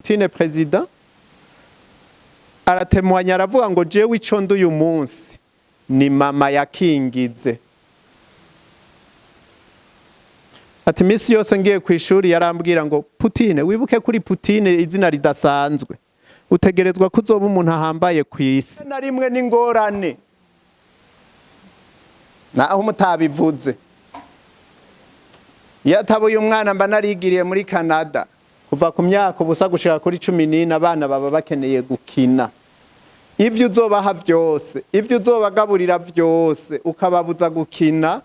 Tine President aratemwanya, aravuga ngo: "Jewe ico ndi uyu munsi ni mama yakingize." Ati: "Iminsi yose ngiye ku ishuri yarambwira ngo: 'Putine, wibuke kuri Putine, izina ridasanzwe, utegerezwa kuzoba umuntu ahambaye ku isi.'" Na rimwe n'ingorane naho mutabivuze, iyo atabuye umwana mba narigiriye muri Canada. Kuva ku myaka 0 gushika kuri 14, abana baba bakeneye gukina. Ibyo uzobaha byose, ibyo uzobagaburira byose, ukababuza gukina,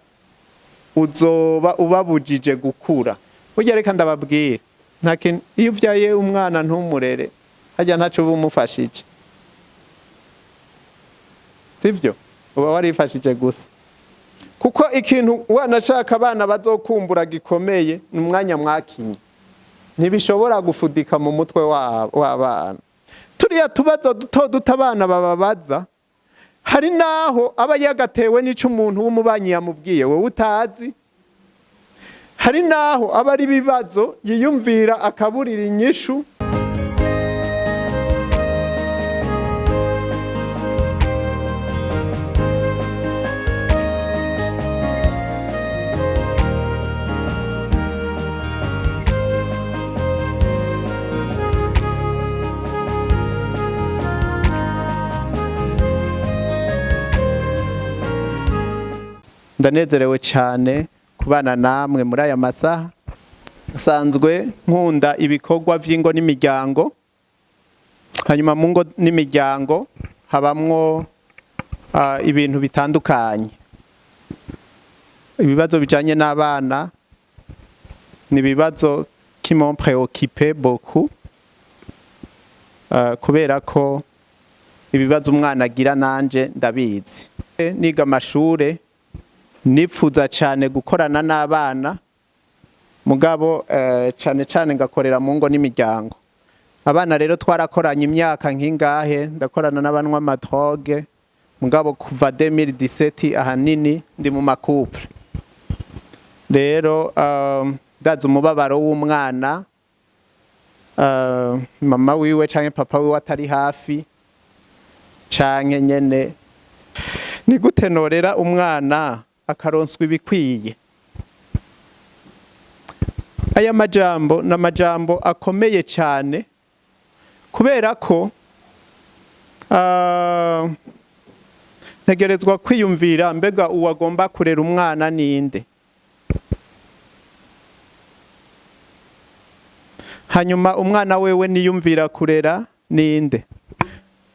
uzoba ubabujije gukura. Burya reka ndababwira, nta kintu, iyo uvyaye umwana ntumurere, harya ntaco uba umufashije, sivyo? Uba warifashije gusa, kuko ikintu wanashaka abana bazokumbura gikomeye ni umwanya mwakinye. Ntibishobora gufudika mu mutwe w'abana. Turiya tubazo duto duto abana bababaza, hari naho aba yagatewe n'ico umuntu w'umubanyi yamubwiye wowe utazi, hari naho aba ari ibibazo yiyumvira akaburira inyishu. Ndanezerewe cyane kubana namwe muri aya masaha. Nsanzwe nkunda ibikorwa by'ingo n'imiryango. Hanyuma mu ngo n'imiryango habamwo ibintu bitandukanye. Ibibazo bijanye n'abana ni ibibazo qui m'ont préoccupé beaucoup, kubera ko ibibazo umwana agira nanje ndabizi. Niga amashure, nipfuza cyane gukorana n'abana, mugabo cyane cyane ngakorera mu ngo n'imiryango. Abana rero twarakoranye imyaka nk'ingahe, ndakorana n'abanywa ama drogues, mugabo kuva 2017 ahanini ndi mu ma couples. Rero ndazi umubabaro w'umwana, mama wiwe canke papa wiwe atari hafi, canke nyene ni gute norera umwana akaronswa ibikwiye. Aya majambo ni amajambo akomeye cyane, kubera ko ntegerezwa kwiyumvira: mbega uwo agomba kurera umwana ninde? Hanyuma umwana wewe niyumvira kurera ninde?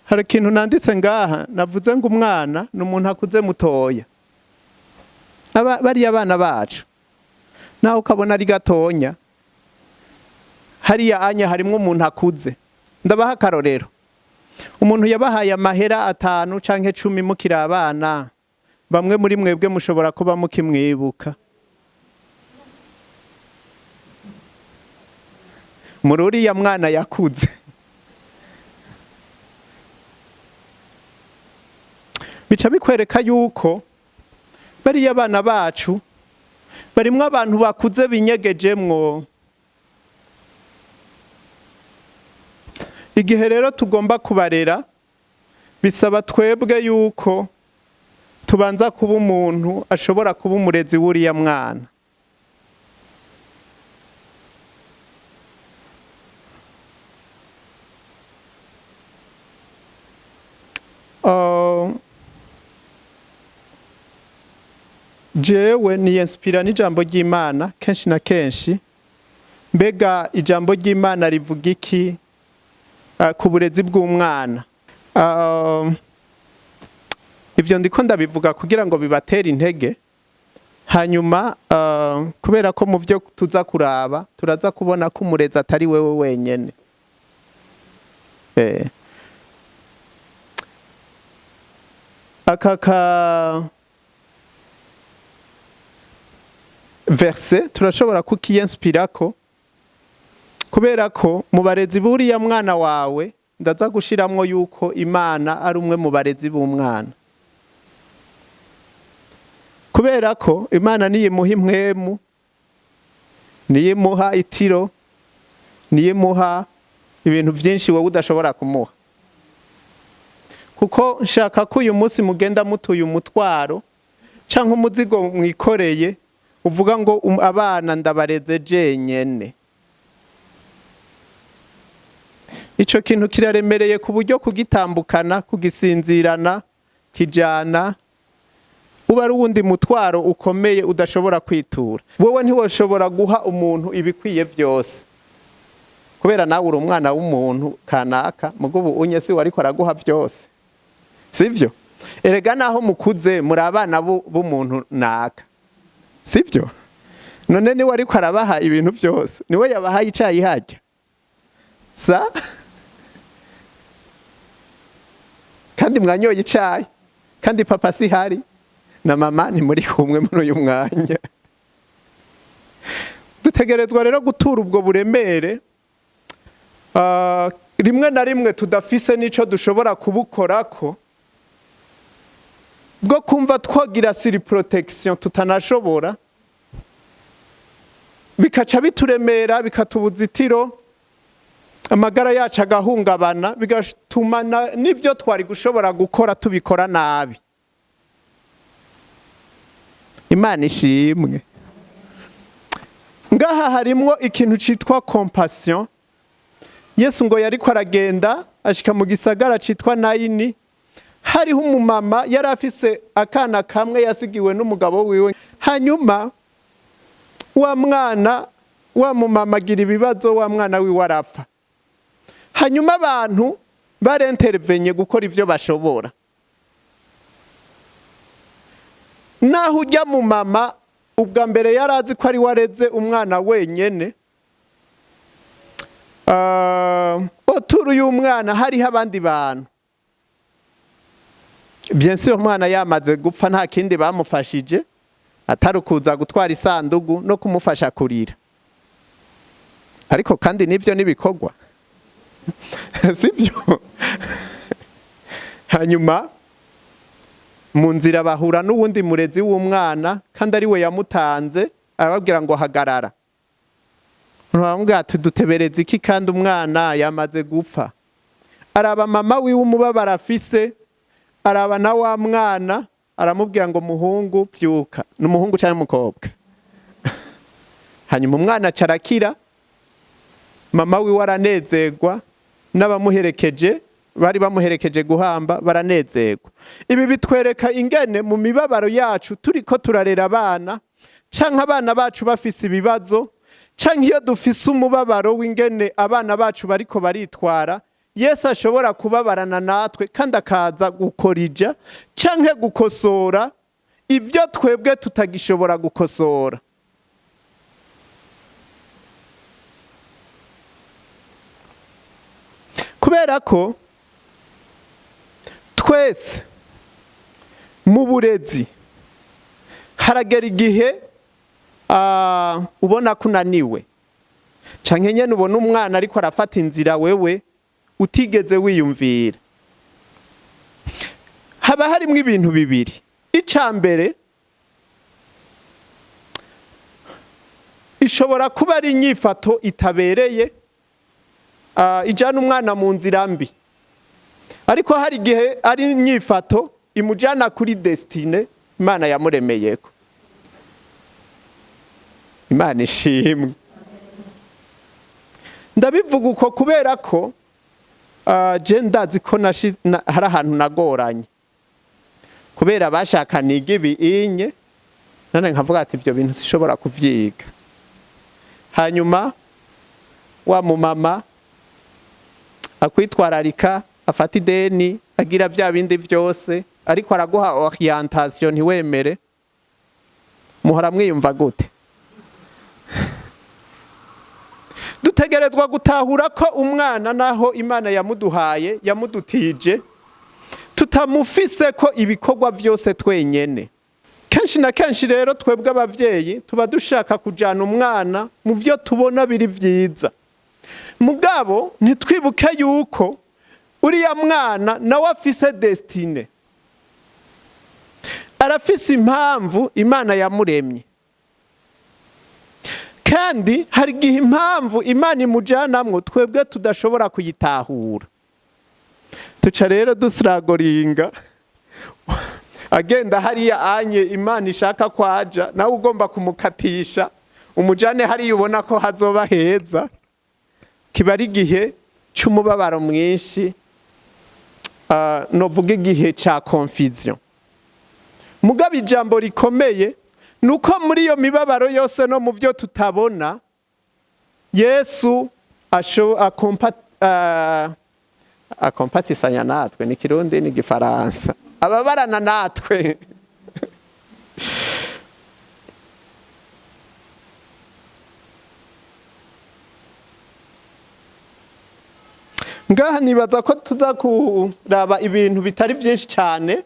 Hari ikintu nanditse ngaha, navuze ngo umwana ni umuntu akuze mutoya. Bariya bana bacu, nawe ukabona ari gatonya, hariya anya harimwo umuntu akuze. Ndabaha akarorero: umuntu yabahaye amahera 5 canke 10 mukiri abana, bamwe muri mwebwe mushobora kuba mukimwibuka. Muri uriya mwana yakuze, bica bikwereka yuko bariya bana bacu barimwo abantu bakuze binyegejemwo. Igihe rero tugomba kubarera, bisaba twebwe yuko tubanza kuba umuntu ashobora kuba umurezi w'uriya mwana. Jewe niyinspira n'ijambo ry'Imana kenshi na kenshi. Mbega ijambo ry'Imana rivuga iki ku burezi bw'umwana? Ivyo ndiko ndabivuga kugira ngo bibatere intege. Hanyuma kubera ko mu byo tuza kuraba, turaza kubona ko umurezi atari wewe wenyene. Aka ka verset turashobora kukiyinspirako, kubera ko mu barezi buriya mwana wawe, ndaza gushiramwo yuko Imana ari umwe mu barezi b'umwana, kubera ko Imana niyimuha impwemu, niyimuha itiro, niyimuha Ibintu byinshi wowe udashobora kumuha, kuko nshaka ko uyu munsi mugenda mutuye umutwaro canke umuzigo mwikoreye uvuga ngo abana ndabareze jenyene. Ico kintu kiraremereye ku buryo kugitambukana, kugisinzirana, kijana uba ari uwundi mutwaro ukomeye udashobora kwitura. Wowe ntiwoshobora guha umuntu ibikwiye byose, kubera nawe uri umwana w'umuntu kanaka, mugubu unye si wariko araguha byose, sivyo? Erega naho mukuze muri abana b'umuntu naka, sivyo? None niwe ariko arabaha ibintu byose, niwe yabahaye icayi hajya sa, kandi mwanyoye icayi, kandi papa si hari na mama ntimuri kumwe muri uyu mwanya. Dutegerezwa rero gutura ubwo buremere, rimwe na rimwe tudafise n'ico dushobora kubukorako, bwo kumva twogira surprotection tutanashobora, bikaca bituremera, bikatubuza itiro, amagara yacu agahungabana, bigatuma n'ivyo twari gushobora gukora tubikora nabi. Imana ishimwe. Ngaha harimwo ikintu citwa compassion. Yesu ngo yariko aragenda ashika mu gisagara citwa Nayini, hariho umumama yari afise akana kamwe yasigiwe n'umugabo wiwe. Hanyuma wa mwana wa mumama agira ibibazo, wa mwana wiwe arapfa. Hanyuma abantu barentervenye gukora ivyo bashobora. Naho ujya mu mama ubwa mbere yari azi ko ari wareze umwana wenyene, autour y'umwana hariho abandi bantu. Bien sûr, umwana yamaze gupfa nta kindi bamufashije atari ukuza gutwara isandugu no kumufasha kurira. Ariko kandi nivyo nibikorwa, sivyo? Hanyuma mu nzira bahura n'uwundi murezi w'umwana, kandi ari we yamutanze, arababwira ngo hagarara. Baramubwira ati dutebereze iki kandi umwana yamaze gupfa? Araba mama wiwe umubabaro afise, araba na wa mwana, aramubwira ngo muhungu vyuka. Ni umuhungu canke umukobwa? Hanyuma umwana aca arakira, mama wiwe aranezerwa, n'abamuherekeje bari bamuherekeje guhamba baranezerwa. Ibi bitwereka ingene mu mibabaro yacu turiko turarera abana, canke abana bacu bafise ibibazo, canke iyo dufise umubabaro w'ingene abana bacu bariko baritwara, Yesu ashobora kubabarana natwe kandi akaza gukorija canke gukosora ibyo twebwe tutagishobora gukosora. Kubera ko twese mu burezi haragera igihe ubona ko unaniwe, canke nyene ubona umwana ariko arafata inzira wewe utigeze wiyumvira. Haba harimwo ibintu bibiri. Ica mbere, ishobora kuba ari inyifato itabereye, ijana umwana mu nzira mbi, ariko hari igihe ari inyifato imujana kuri destinée Imana yamuremeyeko. Imana ishimwe. Ndabivuga uko kubera ko je ndazi ko hari ahantu nagoranye, kubera bashaka niga ibi inye, none nkavuga ati ibyo bintu sishobora kuvyiga. Hanyuma wa mumama akwitwararika, afata ideni, agira bya bindi vyose, ariko araguha orientation ntiwemere. Muhora mwiyumva gute? Dutegerezwa gutahura ko umwana naho Imana yamuduhaye, yamudutije, tutamufise ko ibikorwa vyose twenyene. Kenshi na kenshi rero twebwe abavyeyi tuba dushaka kujana umwana mu vyo tubona biri vyiza, mugabo ntitwibuke yuko uriya mwana nawe afise destinée, arafise impamvu Imana yamuremye. Kenshi Kandi hari igihe impamvu Imana imujanamwo twebwe tudashobora kuyitahura. Tuca rero dusiragoringa agenda hariya anye Imana ishaka kwaja, nawe ugomba kumukatisha umujane hariya ubona ko hazoba heza. Kiba ari igihe c'umubabaro mwinshi, novuga igihe ca confusion. Mugabo ijambo rikomeye nuko muri iyo mibabaro yose no mu byo tutabona, Yesu akompatisanya natwe. Ni Kirundi ni Gifaransa, ababarana natwe. Ngaha nibaza ko tuza kuraba ibintu bitari byinshi cyane.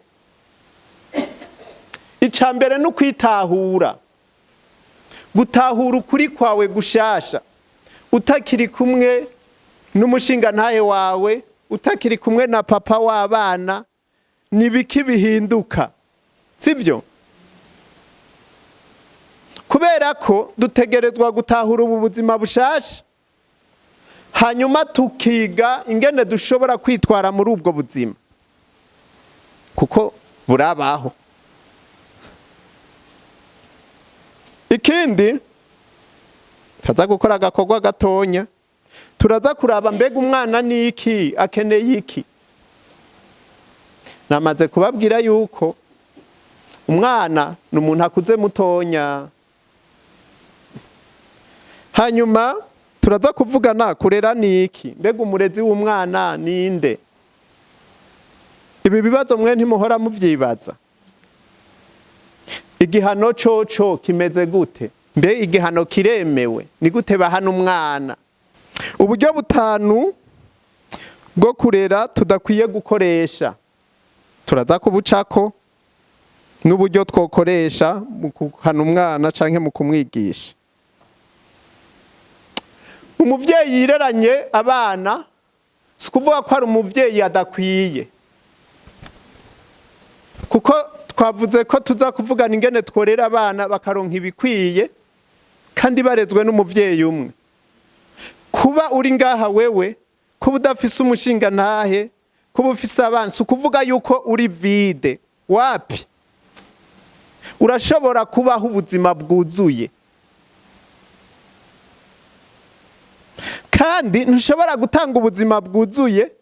Icya mbere ni ukwitahura, gutahura ukuri kwawe gushasha, utakiri kumwe n'umushingantahe wawe, utakiri kumwe na papa w'abana. Ni biki bihinduka, sibyo? Kubera ko dutegerezwa gutahura ubu buzima bushasha, hanyuma tukiga ingene dushobora kwitwara muri ubwo buzima, kuko burabaho. Ikindi, turaza gukora agakorwa gatonya. Turaza kuraba mbega umwana ni iki, akeneye iki. Namaze kubabwira yuko umwana ni umuntu akuze mutonya. Hanyuma turaza kuvugana kurera ni iki, mbega umurezi w'umwana ninde. Ibi bibazo mwe ntimuhora muvyibaza. Igihano coco kimeze gute? Mbe igihano kiremewe? Ni gute bahana umwana? Uburyo butanu bwo kurera tudakwiye gukoresha turaza kubucako, n'uburyo twokoresha mu guhana umwana canke mu kumwigisha. Umuvyeyi yireranye abana si ukuvuga ko ari umuvyeyi adakwiye, kuko twavuze ko tuza kuvugana ingene tworera abana bakaronka ibikwiye kandi barezwe n'umuvyeyi umwe. Kuba uri ngaha wewe, kuba udafise umushinga ntahe, kuba ufise abana, si ukuvuga yuko uri vide. Wapi, urashobora kubaho ubuzima bwuzuye, kandi ntushobora gutanga ubuzima bwuzuye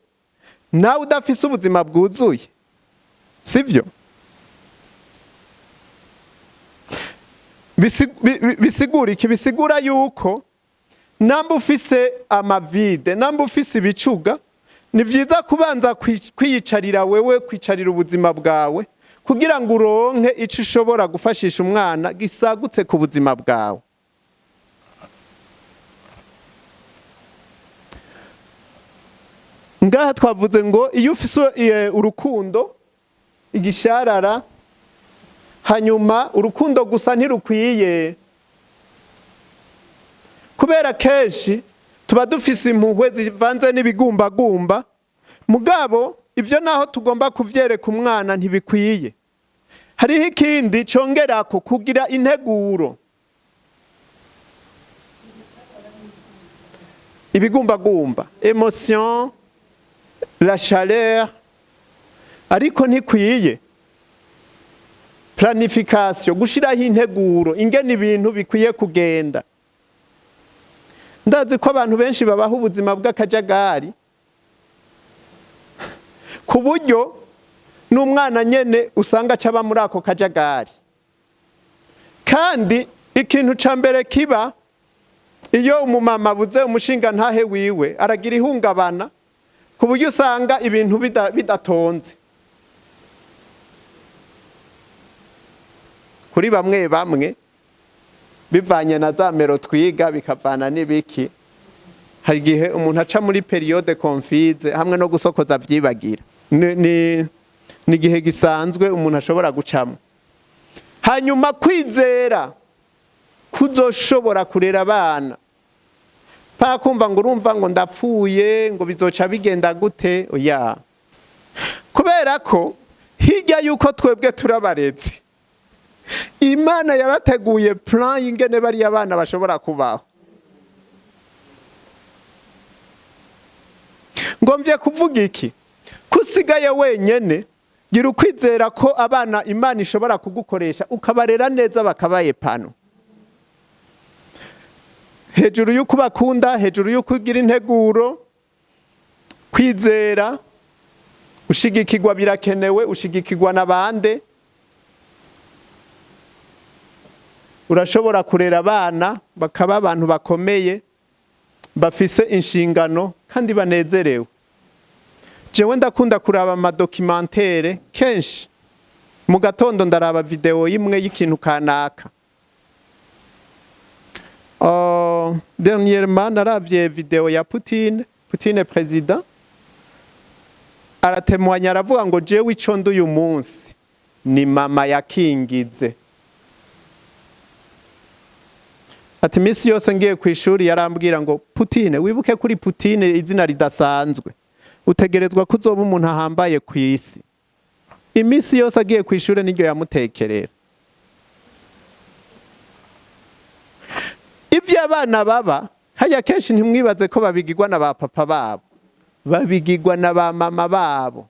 nawe udafise ubuzima bwuzuye, sibyo? Bisigura iki? Bisigura yuko namba ufise amavide, namba ufise ibicuga, ni vyiza kubanza kwiyicarira wewe, kwicarira ubuzima bwawe, kugira ngo uronke ico ushobora gufashisha umwana gisagutse ku buzima bwawe. Ngaha twavuze ngo iyo ufise urukundo, igisharara, hanyuma urukundo gusa ntirukwiye, kubera kenshi tuba dufise impuhwe zivanze n'ibigumbagumba. Mugabo ivyo naho tugomba kuvyereka umwana ntibikwiye. Hariho ikindi congerako, kugira integuro. Ibigumbagumba, émotion, la chaleur, ariko ntikwiye. Planification, gushiraho integuro ingene ibintu bikwiye kugenda. Ndazi ko abantu benshi babaho ubuzima bw'akajagari, ku buryo n'umwana nyene usanga acaba muri ako kajagari. Kandi ikintu ca mbere kiba iyo umumama abuze umushinga ntahe wiwe, aragira ihungabana, ku buryo usanga ibintu bidatonze. Kuri bamwe bamwe bivanye na za mero twiga, bikavana n'ibiki, hari igihe umuntu aca muri période confuse, hamwe no gusokoza vyibagira. Ni igihe gisanzwe umuntu ashobora gucamo. Hanyuma kwizera kuzoshobora kurera abana, pa kumva ngo urumva ngo ndapfuye ngo bizoca bigenda gute, oya. Kubera ko hirya yuko twebwe turabarezi, Imana yarateguye plan y'ingene bariya bana bashobora kubaho. Ngomvye kuvuga iki? Kusigaye wenyene, gira ukwizera ko abana Imana ishobora kugukoresha ukabarera neza bakabaye pano. Hejuru y'uko bakunda, hejuru y'uko ugira integuro, kwizera, ushigikirwa birakenewe, ushigikirwa na bande. Urashobora kurera abana bakaba abantu bakomeye, bafise inshingano kandi banezerewe. Jewe ndakunda kuraba amadocumentary kenshi. Mu gatondo ndaraba video imwe y'ikintu kanaka. Dernièrement naravye video ya Putin, Putin président. Aratemwanya aravuga ngo jewe ico ndi uyu munsi ni mama yakingize. Ati imisi yose ngiye kw'ishuri yarambwira ngo Putine, wibuke kuri Putine izina ridasanzwe, utegerezwa kuzoba umuntu ahambaye kw'isi. Imisi yose agiye kw'ishure niryo yamutekerera. Ivyo abana baba hajya kenshi ntimwibaze ko babigirwa na ba papa babo, babigirwa na ba mama babo.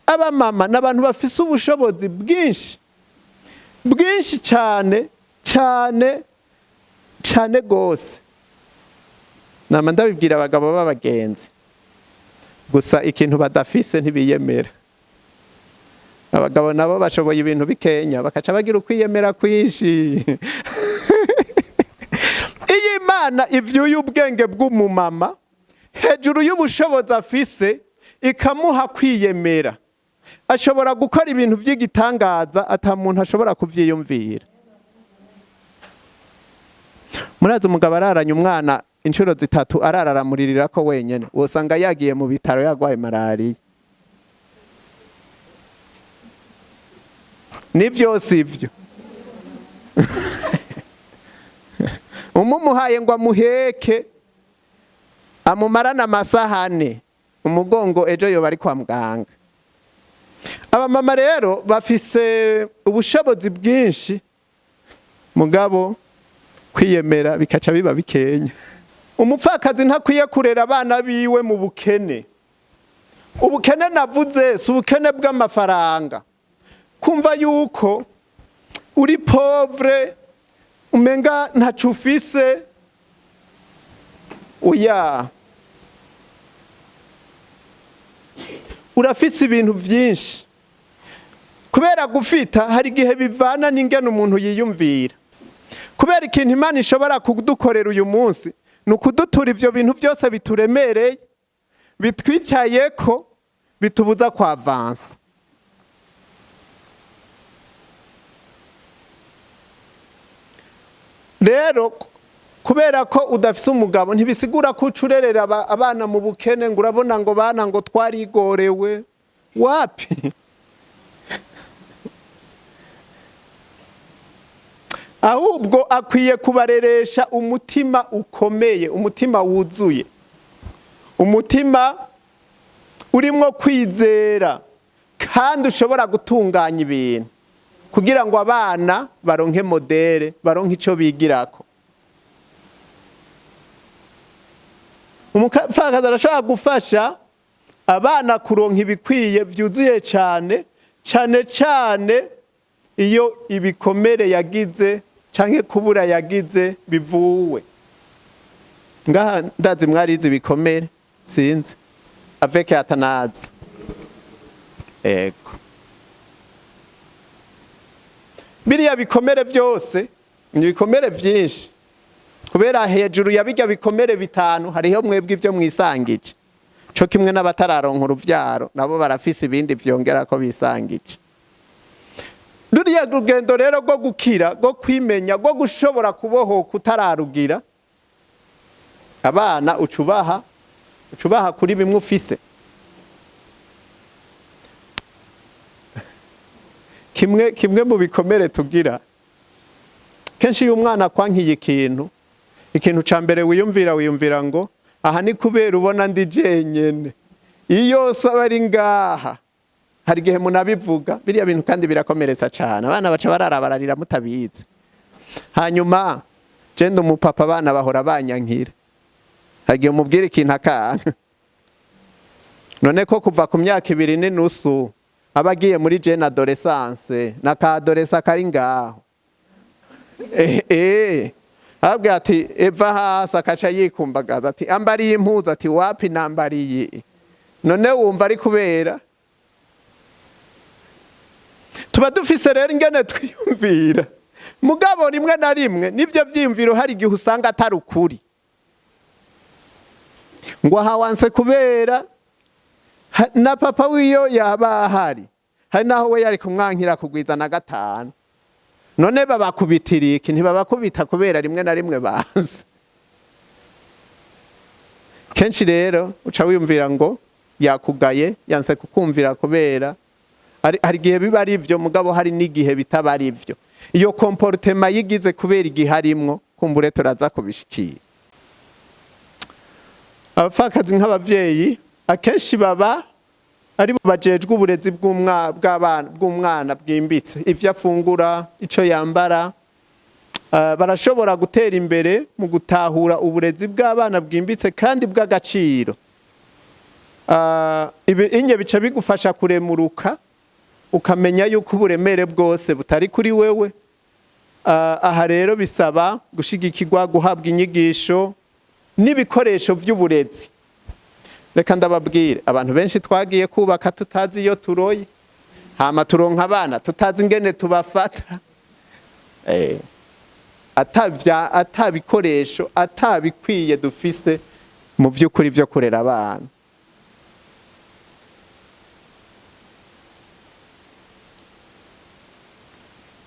Aba mama n'abantu bafise ubushobozi bwinshi bwinshi cyane cyane cyane gose. Nama ndabibwira abagabo b'abagenzi, gusa ikintu badafise ntibiyemera. Abagabo nabo bashoboye ibintu bikenya bakaca bagira ukwiyemera kwinshi. Iyo Imana ivyuye ubwenge bw'umumama hejuru y'ubushobozi afise ikamuha kwiyemera, ashobora gukora ibintu by'igitangaza ata muntu ashobora kuvyiyumvira. Murazi umugabo araranye umwana inshuro zitatu arararamuririra ko wenyene, wosanga yagiye mu bitaro yagwaye malariya. Ni vyose ivyo. Umumuhaye ngo amuheke amumarane amasahane, umugongo ejo yoba ari kwa muganga. Abamama rero bafise ubushobozi bwinshi, mugabo kwiyemera bikaca biba bikenya. Umupfakazi ntakwiye kurera abana biwe mu bukene. Ubukene navuze si ubukene bw'amafaranga. Kumva yuko uri pauvre umenga ntaco ufise, oya. Urafise ibintu vyinshi. Kubera gufita hari igihe bivana n'ingene umuntu yiyumvira. Kubera ikintu Imana ishobora kudukorera uyu munsi ni ukudutura ivyo bintu byose bituremereye, bitwicayeko, bitubuza kwavansa. Rero kubera ko udafise umugabo ntibisigura ko uca urerera abana mu bukene ngo urabona ngo bana ngo twarigorewe. Wapi? Ahubwo akwiye kubareresha umutima ukomeye, umutima wuzuye, umutima urimwo kwizera kandi ushobora gutunganya ibintu kugira ngo abana baronke modere, baronke ico bigirako. Umupfakazi arashobora gufasha abana kuronka ibikwiye vyuzuye cane cane cane iyo ibikomere yagize canke kubura yagize bivuwe. Ngaha ndazi mwarize ibikomere, sinzi avec Atanazi. Ego. Biriya bikomere vyose ni ibikomere vyinshi, kubera hejuru ya bijya bikomere bitanu hariho mwebwe ivyo mwisangije. Co kimwe n'abatararonka uruvyaro nabo barafise ibindi vyongera ko bisangije. Ruriya rugendo rero rwo gukira, rwo kwimenya, rwo gushobora kubohoka utararugira, abana ucubaha kuri bimwe ufise. Kimwe mu bikomere tugira, kenshi iyo umwana akwankiye ikintu, ikintu ca mbere wiyumvira ngo aha ni kubera ubona ndi jenyene, iyo saba ari ngaha Hari igihe munabivuga biriya bintu kandi birakomeretsa cyane abana, baca barara bararira mutabizi. Hanyuma jenda umupapa, abana bahora banyankira. Hari igihe umubwira ikintu akanga. None ko kuva ku myaka 2.5 aba agiye muri jeune adolescence na ka adolescent kari ngaho, ababwira ati eva hasi, akaca yikumbagaza, ati ambariye impuzu, ati wapi nambariye. None wumva ari kubera tuba dufise rero ingene twiyumvira, mugabo rimwe na rimwe nivyo vyiyumviro hari igihe usanga atari ukuri, ngo aha wanse kubera na papa wiyo yaba ahari, hari naho we yari kumwankira kugwiza na gatanu. None babakubitira iki? Ntibabakubita kubera rimwe na rimwe banze. Kenshi rero uca wiyumvira ngo yakugaye, yanse kukumvira kubera hari igihe biba ari byo, mugabo hari n'igihe bitaba ari byo. Iyo comportement yigize kubera igihe arimwo, kumbure turaza kubishikira. Abapfakazi nk'abavyeyi akenshi baba ari bo bajejwe uburezi bw'umwana bwimbitse, ivyo afungura, ico yambara. Barashobora gutera imbere mu gutahura uburezi bw'abana bwimbitse kandi bw'agaciro. Ibi inye bica bigufasha kuremuruka, ukamenya yuko uburemere bwose butari kuri wewe. Aha rero bisaba gushigikirwa, guhabwa inyigisho n'ibikoresho by'uburezi. Reka ndababwire, abantu benshi twagiye kubaka tutazi iyo turoye, hama turonka abana tutazi ingene tubafata, atabikoresho atabikwiye dufise mu by'ukuri byo kurera abana.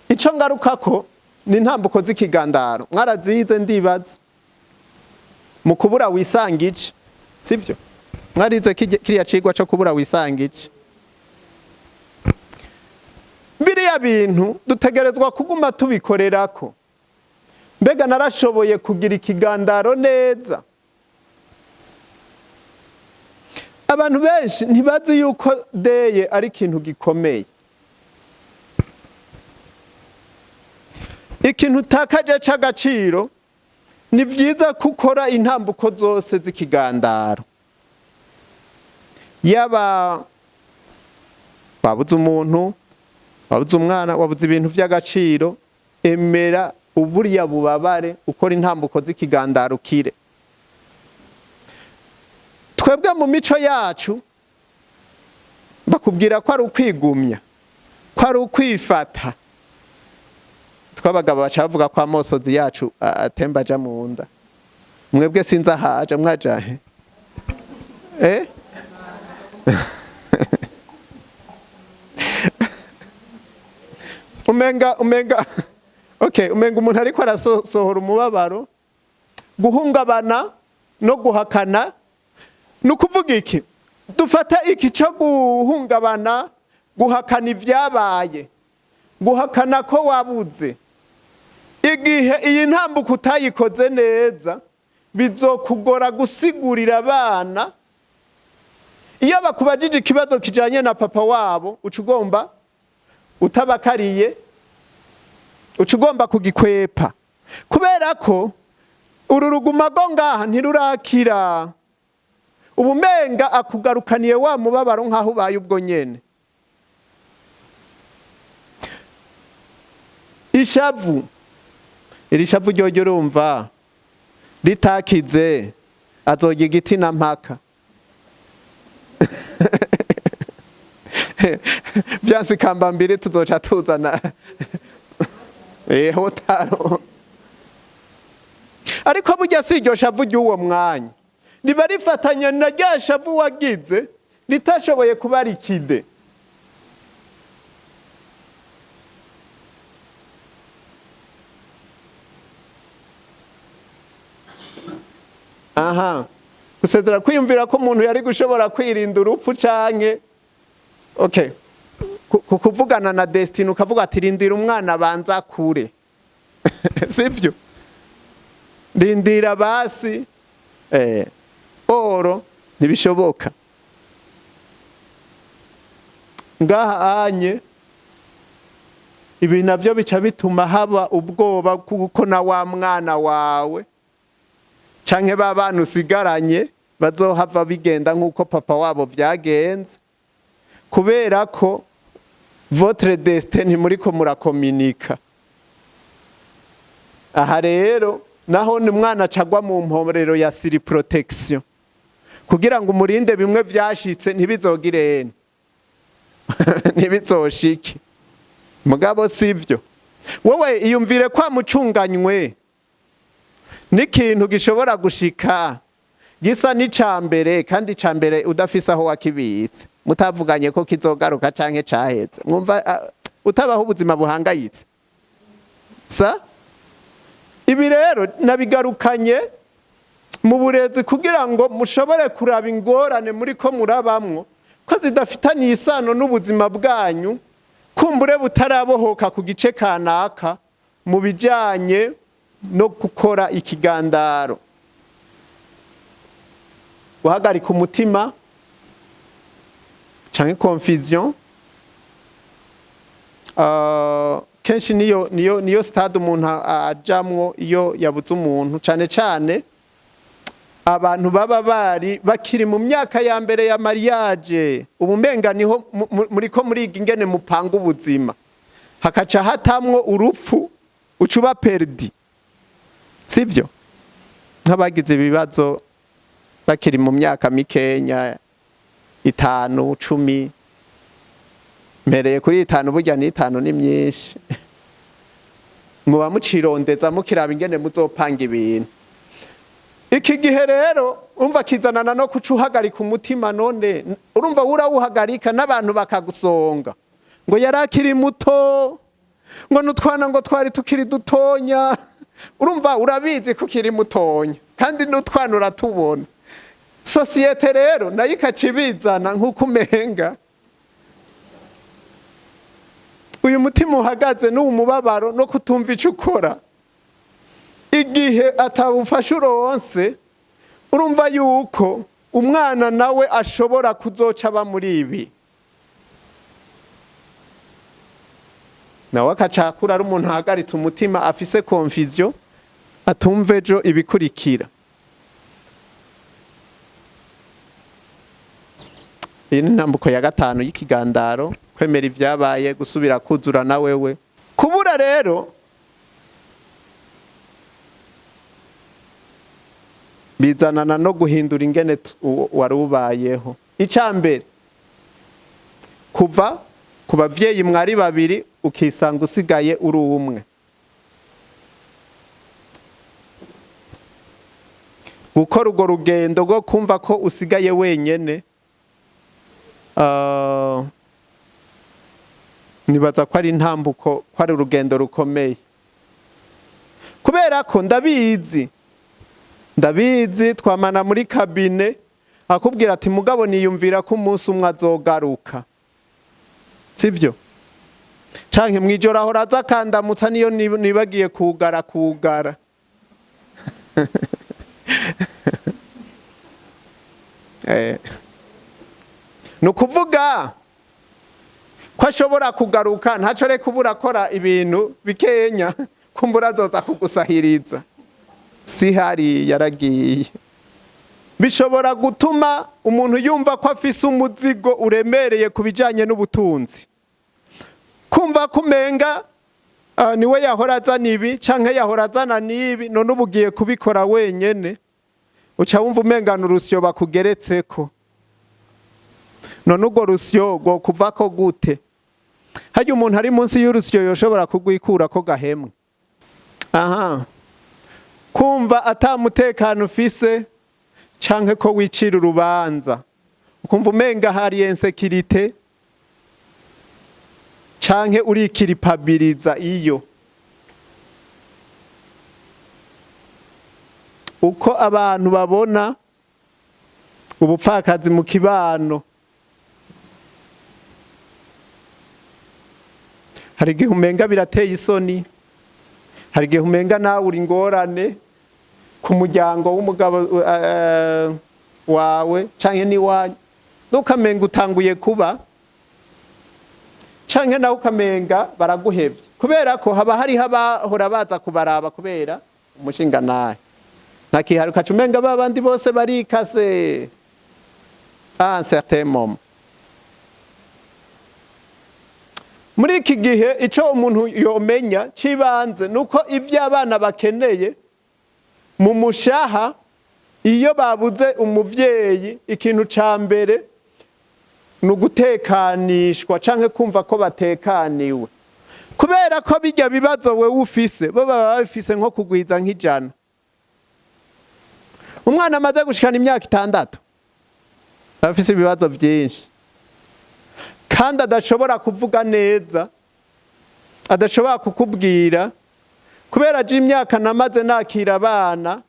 Ico ngarukako ni intambuko z'ikigandaro, mwarazize ndibaza, mu kubura wisanga ici, sivyo? Mwarize kiriya cigwa co kubura wisanga ici. Biriya bintu dutegerezwa kuguma tubikorerako. Mbega narashoboye kugira ikigandaro neza? Abantu benshi ntibazi yuko deuil ari ikintu gikomeye. Ikintu utakaje c'agaciro, ni vyiza ko ukora intambuko zose z'ikigandaro. Yaba wabuze umuntu, wabuze umwana, wabuze ibintu vy'agaciro, emera uburiya bubabare, ukora intambuko z'ikigandaro ukire. Twebwe mu mico yacu bakubwira ko ari ukwigumya, ko ari ukwifata. Twabagabo baca bavuga ko amosozi yacu atemba aja mu nda. Mwebwe sinzi ahaja, mwajahe? Umenga okay, umenga umuntu ariko arasohora umubabaro. Guhungabana no guhakana ni ukuvuga iki? Dufata iki cyo guhungabana, guhakana ibyabaye, guhakana ko wabuze. Igihe iyi ntambuko utayikoze neza, bizokugora gusigurira abana. Iyo bakubajije ikibazo kijanye na papa wabo, uca ugomba utabakariye, uca ugomba kugikwepa, kubera ko uru ruguma rwo ngaha ntirurakira. Ubumenga akugarukaniye wa mubabaro nk'aho ubaye ubwo nyene. Ishavu, iri shavu ryoryo urumva ritakize, azorya igiti na mpaka vyansi kamba mbiri tuzoca tuzana hotaro. Ariko burya si iryo shavu ry'uwo mwanya, riba rifatanye na rya shavu wagize ritashoboye kuba rikide. Aha gusezera, kwiyumvira ko umuntu yari gushobora kwirinda urupfu canke okay, kuvugana na destin, ukavuga ati rindira umwana abanza kure, sivyo? Rindira basi, oro ntibishoboka. Ngaha anye ibi navyo bica bituma haba ubwoba, kuko na wa mwana wawe canke ba bana usigaranye bazohava bigenda nk'uko papa wabo vyagenze, kubera ko votre destin ntimuriko murakominika. Aha rero naho ni umwana acagwa mu mporero ya surprotection, kugira ngo umurinde bimwe vyashitse ntibizogirene, ntibizoshike. Mugabo sivyo, wowe iyumvire kwa mucunganywe n'ikintu gishobora gushika gisa n'icambere, kandi icambere udafise aho wakibitse, mutavuganye ko kizogaruka canke caheze. Mwumva utabaho ubuzima buhangayitse. Sa ibi rero nabigarukanye mu burezi kugira ngo mushobore kuraba ingorane muri ko murabamwo ko zidafitaniye isano n'ubuzima bwanyu, kumbure butarabohoka ku gice kanaka mu bijanye no gukora ikigandaro, guhagarika umutima canke confusion. Kenshi niyo stade umuntu ajamwo iyo yabuze umuntu, cane cane abantu baba bari bakiri mu myaka ya mbere ya mariage. Ubu mbenga niho muriko muriga ingene mupanga ubuzima, hakaca hatamwo urupfu, ucuba perdu, sivyo? Nk'abagize ibibazo bakiri mu myaka mikenya, 5, 10, mpereye kuri 5, burya ni 5 ni myinshi, muba mucirondeza mukiraba ingene muzopanga ibintu. Iki gihe rero urumva kizanana no kuca uhagarika umutima. None urumva urawuhagarika n'abantu bakagusonga ngo yari akiri muto, ngo n'utwana ngo twari tukiri dutonya. Urumva urabizi ko ukiri mutonya kandi n'utwana uratubona. Société rero nayo ikaca ibizana nk'uko umenga uyu mutima uhagaze n'uwo mubabaro no kutumva ico ukora igihe atabufasha uronse. Urumva yuko umwana nawe ashobora kuzoca aba muri ibi, nawe akacakura ari umuntu ahagaritse umutima, afise confusion, atumva ejo ibikurikira. Iyi ni intambuko ya gatanu y'ikigandaro: kwemera ibyabaye, gusubira kuzura na wewe. Kubura rero bizanana no guhindura ingene wari ubayeho. Icya mbere, kuva ku bavyeyi mwari babiri ukisanga usigaye uri umwe. Gukora urwo rugendo rwo kumva ko usigaye wenyene, nibaza ko ari intambuko, ko ari urugendo rukomeye, kubera ko ndabizi twamana muri cabinet akubwira ati: "Mugabo niyumvira ko umunsi umwe azogaruka," sivyo? Canke mwijoro ahora aza akandamutsa, niyo nibagiye kugara. Ni ukuvuga ko ashobora kugaruka, ntaco reka ubura akora ibintu bikenya, kumbura azoza kugusahiriza, si hari yaragiye. Bishobora gutuma umuntu yumva ko afise umuzigo uremereye ku bijanye n'ubutunzi, kumva ko umenga niwe yahora azana ibi canke yahora azana n'ibi, none ubu ugiye kubikora wenyene. Uca wumva umenga ni urusyo bakugeretseko. None urwo rusyo rwo kuvako gute? Harya umuntu ari munsi y'urusyo yoshobora kugwikurako gahemwe? Aha, kumva ata mutekano ufise, canke ko wicira urubanza, ukumva umenga hari insécurité, canke urikiripabiliza. Iyo uko abantu babona ubupfakazi mu kibano, hari igihe umenga birateye isoni, hari igihe umenga nawe uri ingorane ku muryango w'umugabo wawe canke n'iwanyu, ntukamenga utanguye kuba. Canke nawe ukamenga baraguhevye, kubera ko haba hariho abahora baza kubaraba, kubera umushinga nahe ntakihari, ukaca umenga ba bandi bose barikase à un certain moment. Muri iki gihe, ico umuntu yomenya cibanze nuko ivyo abana bakeneye mu mushaha iyo babuze umuvyeyi, ikintu ca mbere ni ugutekanishwa canke kumva ko batekaniwe, kubera ko bijya bibazo wewe ufise, bo baba babifise nko kugwiza nk'ijana. Umwana amaze gushikana imyaka 6 aba afise ibibazo vyinshi kandi adashobora kuvuga neza, adashobora kukubwira. Kubera aje imyaka namaze nakira abana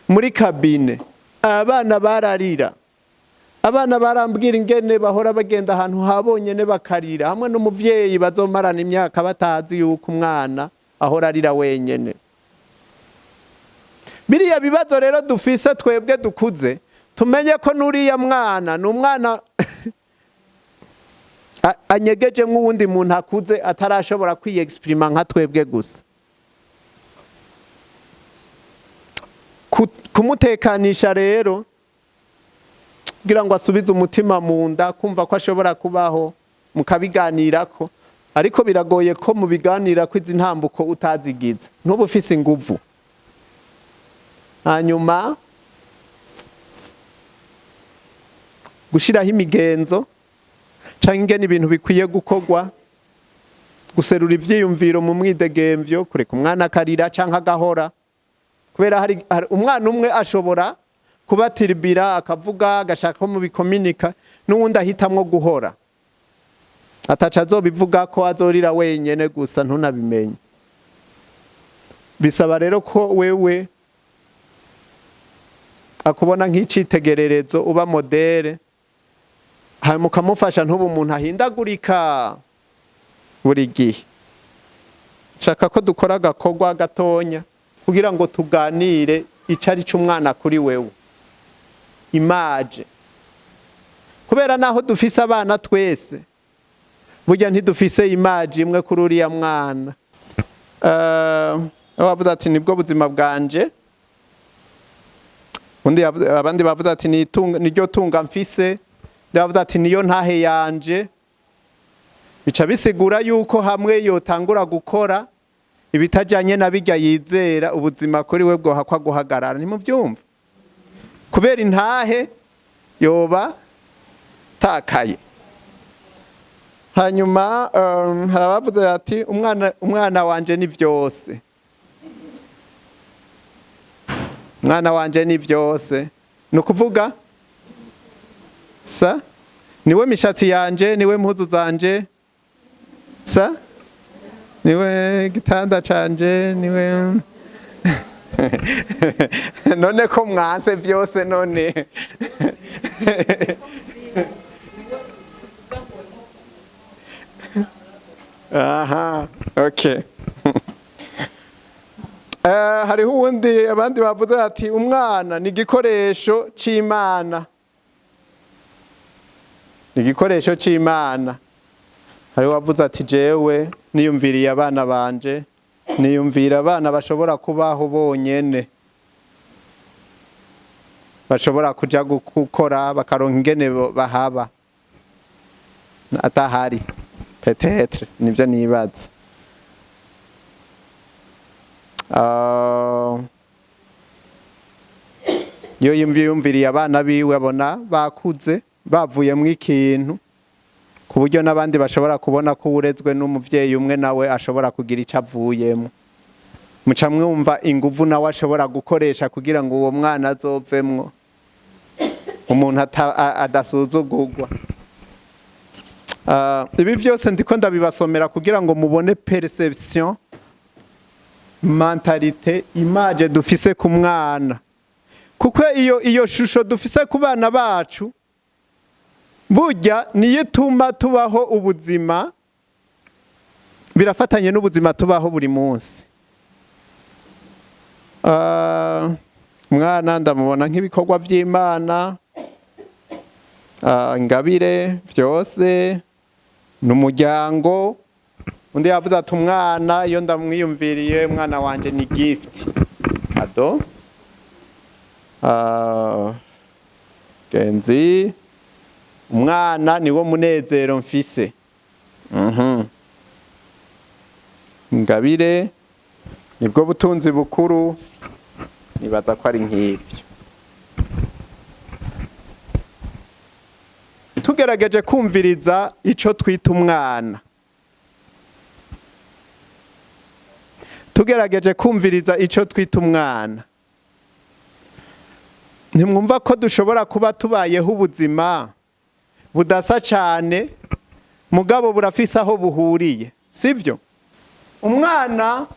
muri cabinet, abana bararira, abana barambwira ingene bahora bagenda ahantu habonyene bakarira hamwe n'umuvyeyi, bazomarana imyaka batazi yuko umwana ahora arira wenyene. Biriya bibazo rero dufise twebwe dukuze, tumenye ko n'uriya mwana ni umwana anyegejemwo uwundi muntu akuze, atarashobora kwiyexprima nka twebwe gusa. Kumutekanisha rero kugira ngo asubize umutima mu nda, kumva ko ashobora kubaho, mukabiganirako. Ariko biragoye ko mubiganirako izi ntambuko utazigize, ntuba ufise inguvu. Hanyuma gushiraho imigenzo canke ingene ibintu bikwiye gukorwa, guserura ivyiyumviro mu mwidegemvyo, kureka umwana akarira canke agahora, kubera hari umwana umwe ashobora kubatiribira akavuga agashaka ko mubikominika, n'uwundi ahitamwo guhora ataca azobivuga ko azorira wenyene gusa ntunabimenye. Bisaba rero ko wewe akubona nk'icitegererezo, uba modèle, hanyuma ukamufasha ntuba umuntu ahindagurika buri gihe. Nshaka ko dukora agakorwa gatonya kugira ngo tuganire ico ari c'umwana kuri wewe, image. Kubera naho dufise abana twese, burya ntidufise image imwe kuri uriya mwana. Bavuze ati nibwo buzima bwanje, undi abandi bavuze ati niryo tunga mfise, bavuze ati niyo ntahe yanje. Bica bisigura yuko hamwe yotangura gukora ibitajanye na bijya yizera, ubuzima kuri we bwohakwa guhagarara. Ntimuvyumva? Kubera intahe yoba takaye. Hanyuma hari abavuze ati umwana wanje ni vyose, umwana wanje ni vyose. Ni ukuvuga sa niwe mishatsi yanje, niwe mpuzu zanje, sa niwe gitanda canje, niwe. None ko mwanse vyose none? Aha, okay. Hariho uwundi, abandi bavuze ati umwana ni igikoresho c'Imana, ni igikoresho c'Imana. Hariho uwavuze ati jewe niyumviriye abana banje, niyumvira abana bashobora kubaho bonyene, bashobora kuja gukora bakaronka ingene bahaba atahari, peut-être nivyo nibaza. Iyo yumviriye abana biwe, abona bakuze bavuyemwo ikintu, ku buryo n'abandi bashobora kubona ko urezwe n'umuvyeyi umwe nawe ashobora kugira ico avuyemwo. Muca mwumva inguvu nawe ashobora gukoresha kugira ngo uwo mwana azovemwo umuntu adasuzugurwa. Ibi vyose ndiko ndabibasomera kugira ngo mubone perception, mentalité, image dufise ku mwana, kuko iyo shusho dufise ku bana bacu burya niyo ituma tubaho ubuzima, birafatanye n'ubuzima tubaho buri munsi. Umwana ndamubona nk'ibikorwa vy'Imana, ingabire vyose. Ni umuryango. Undi yavuze ati: "Umwana iyo ndamwiyumviriye, umwana wanje ni gift, cadeau." Genzi, umwana niwo munezero mfise. Ngabire nibwo butunzi bukuru. Nibaza ko ari nk'ivyo. Tugerageje kumviriza ico twita umwana, tugerageje kumviriza ico twita umwana, ntimwumva ko dushobora kuba tubayeho ubuzima budasa cyane, mugabo burafise aho buhuriye, sibyo? Umwana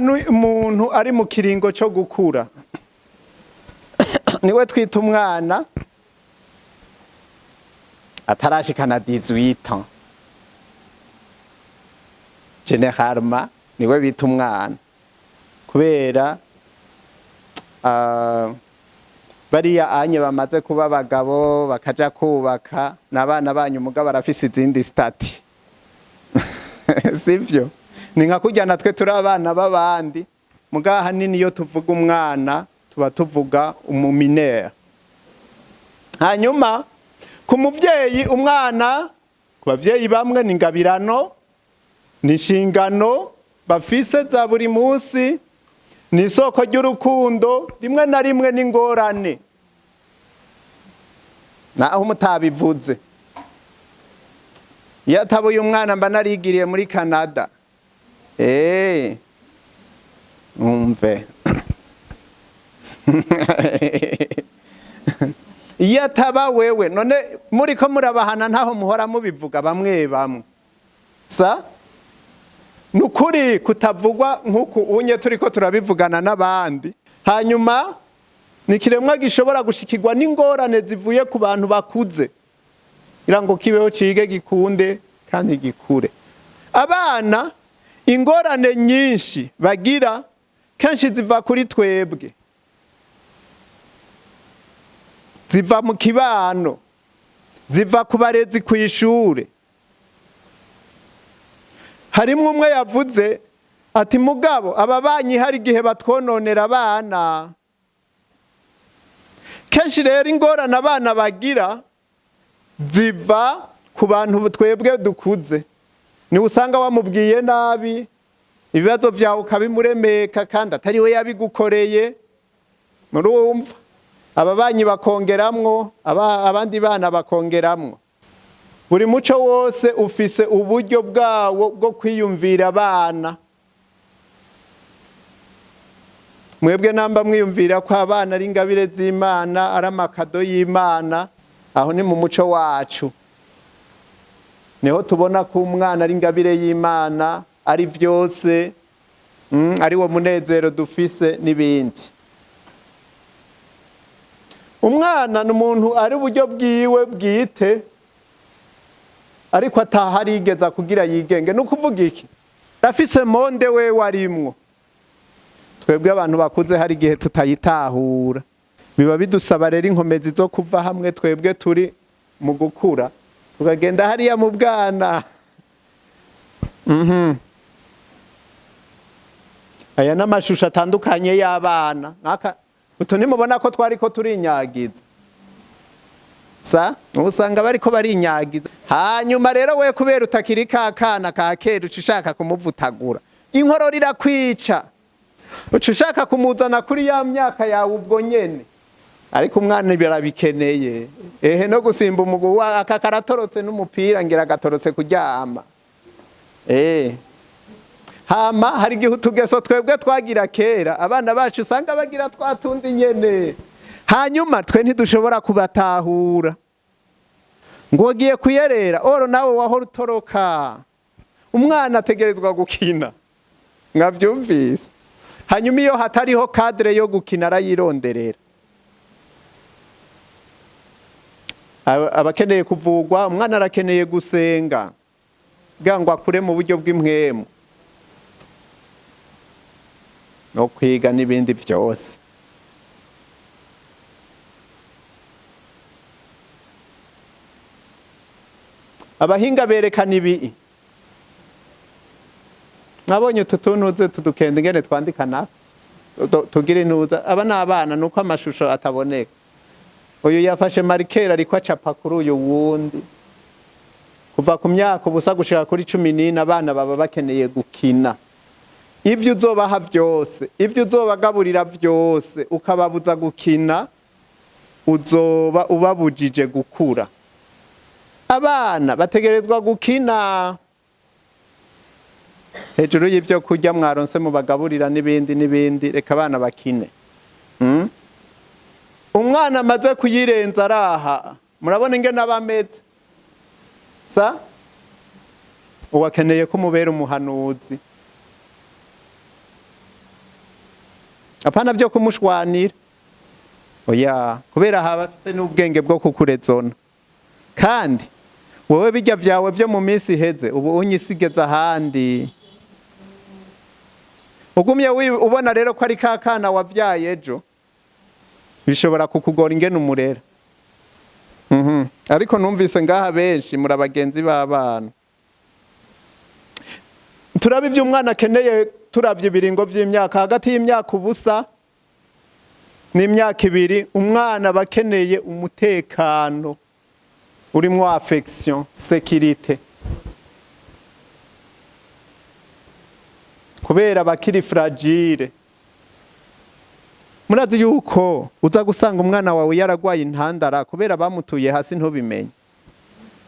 ni umuntu ari mu kiringo cyo gukura, niwe twita umwana. Atarashikana 18 ans, généralement niwe bita umwana, kubera bariya anye bamaze kuba abagabo bakaja kubaka n'abana banyu, mugabo barafise izindi statuts, sivyo? Ni nka kurya natwe turi abana b'abandi, mugabo ahanini iyo tuvuga umwana tuba tuvuga umu mineur. Hanyuma ku muvyeyi, umwana ku bavyeyi bamwe ni ingabirano, ni inshingano bafise za buri munsi, ni isoko ry'urukundo, rimwe na rimwe n'ingorane naho mutabivuze. Iyo atabuye umwana mba narigiriye muri Canada. Umve, iyo ataba wewe none muri ko murabahana, ntaho muhora mubivuga bamwe bamwe. Sa nukuri kutavugwa nk'uku unye turiko turabivugana n'abandi. Hanyuma ni ikiremwa gishobora gushikirwa n'ingorane zivuye ku bantu bakuze, kugira ngo kibeho, cige, gikunde kandi gikure. Abana ingorane nyinshi bagira kenshi ziva kuri twebwe, ziva mu kibano, ziva ku barezi, ku ishure. Harimwo umwe yavuze ati: "Mugabo aba banyi hari igihe batwononera abana." Kenshi rero ingorane abana bagira ziva ku bantu twebwe dukuze. Niwe usanga wamubwiye nabi, ibibazo byawe ukabimuremeka kandi atari we yabigukoreye. Murumva, aba banyi bakongeramwo, abandi bana bakongeramwo. Buri muco wose ufise uburyo bwawo bwo kwiyumvira abana. Mwebwe namba mwiyumvira ko abana ari ingabire z'Imana, ari ama cadeaux y'Imana, aho ni mu muco wacu, niho tubona ko umwana ari ingabire y'Imana, ari byose, ari wo munezero dufise n'ibindi. Umwana ni umuntu ari uburyo bwiwe bwite, ariko ataha arigeza kugira yigenge. Ni ukuvuga iki? Afise monde wewe arimwo. Twebwe abantu bakuze hari igihe tutayitahura. Biba bidusaba rero inkomezi zo kuva hamwe twebwe turi mu gukura, tukagenda hariya mu bwana. Aya ni amashusho atandukanye y'abana. Nk'aka utu, ntimubona ko twari ko turinyagiza? Sa usanga bariko barinyagiza. Hanyuma rero we kubera utakiri ka kana ka kera, uca ushaka kumuvutagura, inkorora irakwica, uca ushaka kumuzana kuri ya myaka yawe ubwo nyene. Ariko umwana birabikeneye, ehe, no gusimba umugu. Aka karatorotse n'umupira, ngira gatorotse kuryama. Hama hari igihe utugeso twebwe twagira kera, abana bacu usanga bagira twa tundi nyene. Hanyuma twe ntidushobora kubatahura, ngo wagiye kuyerera oro nawe wahora utoroka. Umwana ategerezwa gukina, mwabyumvise? Hanyuma iyo hatariho cadre yo gukina, arayironderera. Abakeneye kuvugwa, umwana arakeneye gusenga kugira ngo akure mu buryo bw'impwemu no kwiga n'ibindi byose. Abahinga berekana ibi. Mwabonye utu tuntuze tudukenda ingene twandika nako tugira intuza. Aba ni abana, nuko amashusho ataboneka. Uyu yafashe marqueur, ariko acapa kuri uyu wundi. Kuva ku myaka ubusa gushika kuri 14, abana baba bakeneye gukina. Ibyo uzobaha byose, ibyo uzobagaburira byose, ukababuza gukina, uzoba ubabujije gukura. Abana bategerezwa gukina hejuru y'ibyo kurya mwaronse mubagaburira n'ibindi n'ibindi. Reka abana bakine. Umwana amaze kuyirenza araha, murabona ingene aba ameze. Sa ubu akeneye ko umubera umuhanuzi, apana byo kumushwanira, oya, kubera haba afise n'ubwenge bwo kukurezona. Kandi wowe bijya vyawe byo mu minsi iheze, ubu unyisigeza ahandi. Ugumye ubona rero ko ari ka kana wavyaye ejo, bishobora kukugora ingene umurera. Ariko numvise ngaha benshi muri abagenzi b'abana. Turaba ibyo umwana akeneye, turavye ibiringo vy'imyaka. Hagati y'imyaka ubusa n'imyaka 2, umwana aba akeneye umutekano urimwo affection, sécurité, kubera bakiri fragile. Murazi yuko uza gusanga umwana wawe yaragwaye intandara kubera bamutuye hasi ntubimenye,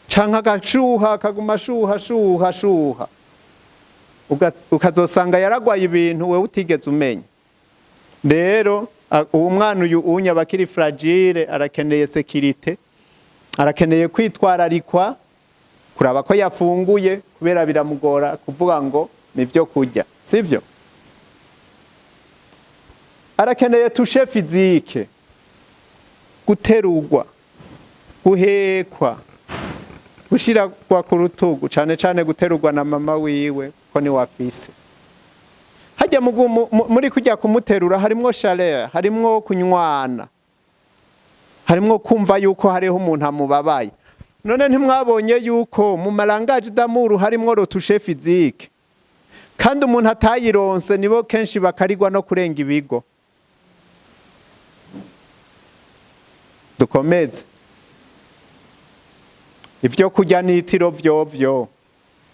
canke agashuha, akaguma ashuha, ashuha, ashuha, ukazosanga yaragwaye ibintu wewe utigeze umenya. Rero uwo mwana uyu unya bakiri fragile, arakeneye sécurité, arakeneye kwitwararikwa, kuraba ko yafunguye, kubera biramugora kuvuga ngo nivyo kurya, sivyo? Arakeneye toucher physique, guterurwa, guhekwa, gushirwa ku rutugu, cane cane guterurwa na mama wiwe, ko ni wafise hajya muri kujya kumuterura. Harimwo chaleur, harimwo kunywana, harimwo kumva yuko hariho umuntu amubabaye. None ntimwabonye yuko mu ma langage d'amour harimwo le toucher physique? Kandi umuntu atayironse nibo kenshi bakarigwa no kurenga ibigo. Dukomeze. Ibyo kurya n'itiro vyovyo